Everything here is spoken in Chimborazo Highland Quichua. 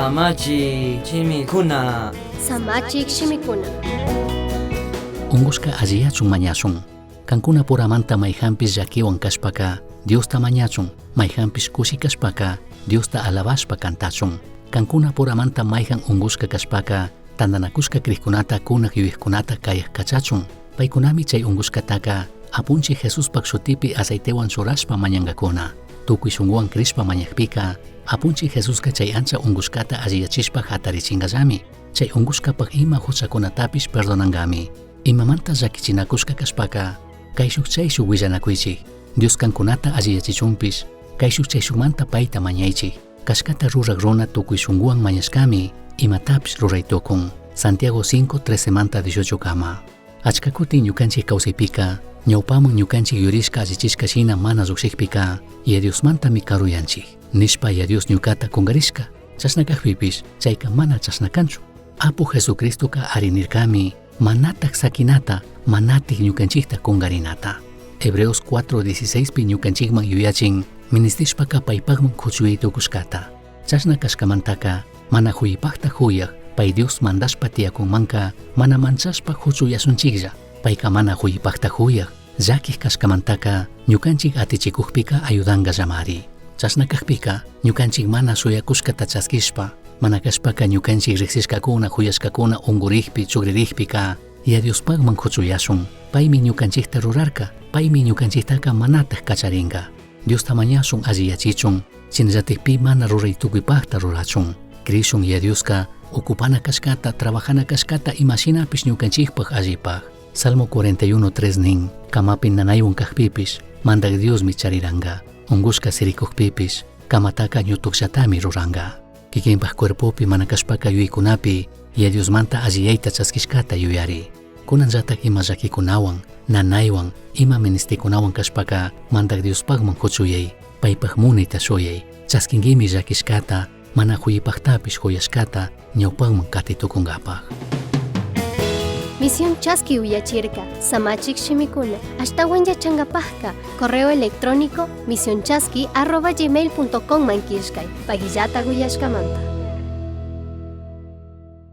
Samachik shimikuna. Samachik shimikuna. Ungushka alliyachun mañashun. Kankunapuramanta mayjanpish llaquiwan kashpaka Diosta mañachun, mayjanpish kushi kashpaka Diosta alabashpa cantachun. Kankunapuramanta mayjan ungushka kashpaka tandanakushka crijkunata kunak yuyajkunata kayaj kachachun. Paykunami chay ungushkataka Apunchik Jesuspak shutipi aceitewan churashpa mañankakuna. Tukuy shunkuwan crishpa mañajpika Apunchik Jesuska chay ancha ungushkata alliyachishpa hatarichinkallami. Chay ungushkapak ima huchakunatapish perdonankami. Imamanta llakichinakushka kashpaka kayshuk chayshuk willanakuychik. Dios kankunata alliyachichunpish kayshuk chayshukmanta payta mañaychik. Kashkata rurak runa tukuy shunkuwan mañashkami imatapish ruray tukun. Santiago 5, 13 manta 18 kama. Achka kutin ñukanchik kawsaypika ñawpaman ñukanchik yurishka allichishka shina mana llukshikpika Yaya Diosmantami karuyanchik. Nishpa Yaya Dios ñukata kungarishka. Chashna kakpipish chayka mana chashna kanchu. Apu Jesucristoka arinirkami manatak sakinata, manatik ñukanchikta kungarinata. Hebreos 4:16 pi ñukanchikman yuyachin ministishpaka paypakman kuchuyay tukushkata. Chashna kashkamantaka mana huypakta huyaj pay Dios mandashpa tiyakunmanka mana manchashpa huchuyasunchiklla. Payka mana huypakta huyaj llakik kashkamantaka ñukanchik atichikukpika ayudankallamari. Chashna kakpika ñukanchik mana shuyakushkata chaskishpa mana kashpaka ñukanchik riksishkakuna huyashkakuna unkurikpi chukririkpika Yaya Diospakman kuchuyashun. Paymi ñukanchikta rurarka, paymi ñukanchiktaka manatak kacharinka. Diosta mañashun alliyachichun, shinallatik pi mana ruray tukuypakta rurachun. Crishun Yaya Dioska ocupana kashkata, trabajana kashkata imashinapish ñukanchikpak allipak. Salmo 41:3 nin, kamapi nanaywan kakpipish, Mandak Diosmi chariranka. Unkushka sirikukpipish, kamataka ñutukllatami ruranka. Kikinpak cuerpopi mana kashpaka yuyaykunapi Yaya Diosmanta alliyayta chaskishkata yuyari. Kunanllatak ima llakikunawan, nanaywan, ima ministikunawan kashpaka Mandak Diospakman kuchuyay, paypak munayta shuyay. Chaskinkimi llakishkata, mana huypaktapish huyashkata ñawpakman katitukunkapak. Misión Chaski uyachirka, Samachik shimikuna, ashtawan yachankapajka, correo electrónico misionchaski@gmail.com man killkay, pagillata uyashkamanta.